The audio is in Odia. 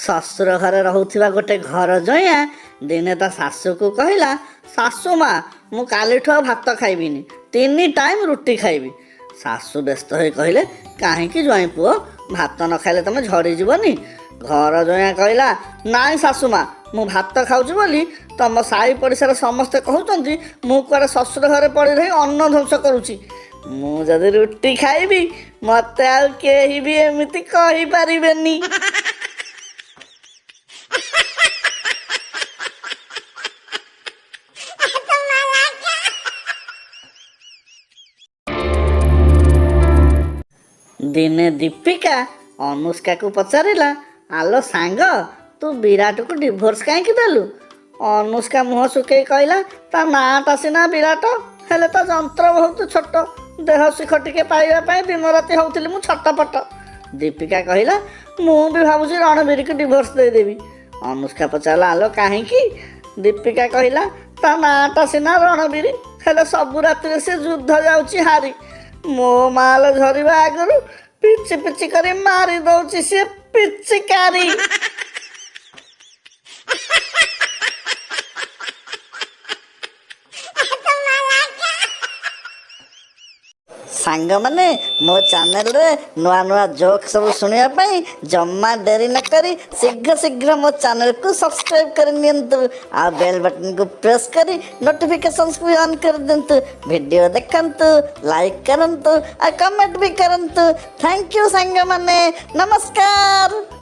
ଶ୍ୱଶୁର ଘରେ ରହୁଥିବା ଗୋଟେ ଘର ଜଇଁଆ ଦିନେ ତା ଶାଶୁକୁ କହିଲା, ଶାଶୁ ମା, ମୁଁ କାଲିଠୁ ଆଉ ଭାତ ଖାଇବିନି, 3 ଟାଇମ୍ ରୁଟି ଖାଇବି। ଶାଶୁ ବ୍ୟସ୍ତ ହୋଇ କହିଲେ, କାହିଁକି ଜ୍ୱାଇଁ ପୁଅ, ଭାତ ନ ଖାଇଲେ ତମେ ଝଡ଼ିଯିବନି? ଘର ଜଇଁଆ କହିଲା, ନାଇଁ ଶାଶୁ ମା, ମୁଁ ଭାତ ଖାଉଛି ବୋଲି ତମ ସାହି ପଡ଼ିଶାର ସମସ୍ତେ କହୁଛନ୍ତି ମୁଁ କୁଆଡ଼େ ଶ୍ୱଶୁର ଘରେ ପଡ଼ି ରହି ଅନ୍ନ ଧ୍ୱଂସ କରୁଛି। ମୁଁ ଯଦି ରୁଟି ଖାଇବି ମୋତେ ଆଉ କେହି ବି ଏମିତି କହିପାରିବେନି। ଦିନେ ଦୀପିକା ଅନୁଷ୍କାକୁ ପଚାରିଲା, ଆଲୋ ସାଙ୍ଗ, ତୁ ବିରାଟକୁ ଡିଭୋର୍ସ କାହିଁକି ଦେଲୁ? ଅନୁଷ୍କା ମୁହଁ ଶୁଖେଇ କହିଲା, ତା ନାଁଟା ସିନା ବିରାଟ, ହେଲେ ତା ଯନ୍ତ୍ର ବହୁତ ଛୋଟ, ଦେହ ସୁଖ ଟିକେ ପାଇବା ପାଇଁ ଦିନ ରାତି ହେଉଥିଲି ମୁଁ ଛଟପଟ। ଦୀପିକା କହିଲା, ମୁଁ ବି ଭାବୁଛି ରଣବୀରକୁ ଡିଭୋର୍ସ ଦେଇଦେବି। ଅନୁଷ୍କା ପଚାରିଲା, ଆଲୋ କାହିଁକି? ଦୀପିକା କହିଲା, ତା ନାଁଟା ସିନା ରଣବୀର, ହେଲେ ସବୁ ରାତିରେ ସେ ଯୁଦ୍ଧ ଯାଉଛି ହାରି, ମୋ ମାଲ ଝରିବା ଆଗରୁ ପିଚି ପିଚି କରି ମାରି ଦଉଛି ସେ ପିଚିକାରି। ସାଙ୍ଗମାନେ, ମୋ ଚ୍ୟାନେଲରେ ନୂଆ ନୂଆ ଜୋକ୍ ସବୁ ଶୁଣିବା ପାଇଁ ଜମା ଡେରି ନ କରି ଶୀଘ୍ର ଶୀଘ୍ର ମୋ ଚ୍ୟାନେଲକୁ ସବସ୍କ୍ରାଇବ୍ କରି ନିଅନ୍ତୁ, ଆଉ ବେଲ୍ ବଟନକୁ ପ୍ରେସ୍ କରି ନୋଟିଫିକେସନ୍ସକୁ ବି ଅନ୍ କରିଦିଅନ୍ତୁ। ଭିଡ଼ିଓ ଦେଖନ୍ତୁ, ଲାଇକ୍ କରନ୍ତୁ ଆଉ କମେଣ୍ଟ ବି କରନ୍ତୁ। Thank you ସାଙ୍ଗମାନେ, ନମସ୍କାର।